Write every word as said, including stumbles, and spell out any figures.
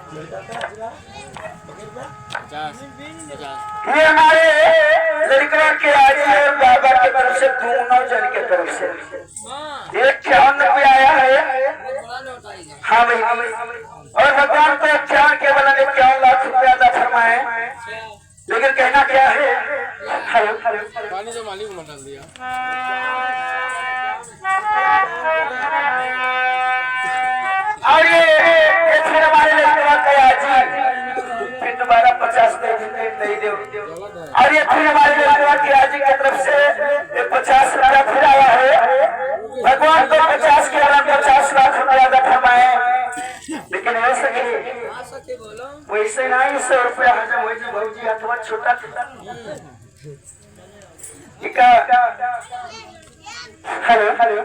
ये हमारे लड़का के आजी और बाबा के तरफ से, दोनों जन के तरफ से एक इक्यावन रुपया आया है। हाँ भाई, और भगवान को इक्यावन, केवल इक्यावन लाख रुपया अदा फरमाए। लेकिन कहना क्या है? हेलो, हेलो। पानी तो मालिक में डाल दिया। और ये, ये फिर हमारे लड़का का आजी, फिर दोबारा पचास दे दे, दे दे। और ये फिर हमारे लड़का की आजी की तरफ से ये पचास रुपया फिर आया है। भगवान को पचास के अलावा पचास लाख रुपया अदा फरमाए। लेकिन ऐसे नहीं, वैसे नहीं, सौ रुपया हजम हो जाए भौजी, हथवा छोटा छोटा। इका, हेलो, हेलो।